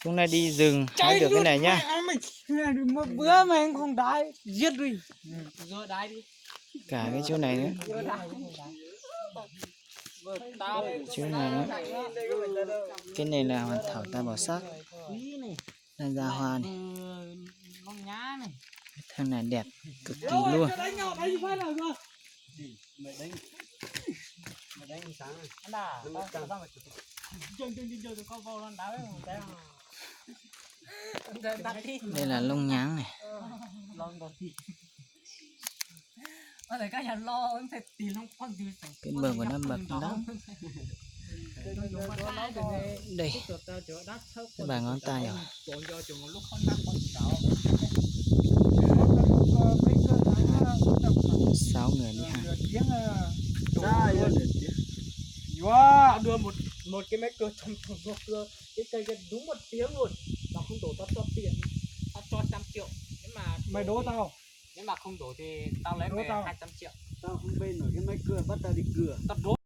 Hôm nay đi rừng hái được cái này nhá. Mười bữa mà anh không đái, giết đi. Cả cái chỗ này nữa. Chỗ này nữa. Cái này là hoàn thảo tam bảo sát. Đang ra hoa này. Thằng này đẹp cực kỳ luôn. Đây là lông nháng này. Cái bờ của nó bật lắm. Đây. Các bạn ngón tay rồi. Sáu người đi ha. Đưa một, một cái máy cưa trong phòng hộp cưa, cái cây kia đúng một tiếng luôn. Tao không đổ tao cho tiền. Tao cho trăm triệu. Nếu mà mày đố tao. Nếu mà không đổ thì tao lấy mười hai trăm triệu. Tao không bê nổi cái máy cưa, bắt tao đi cưa. Tao đố.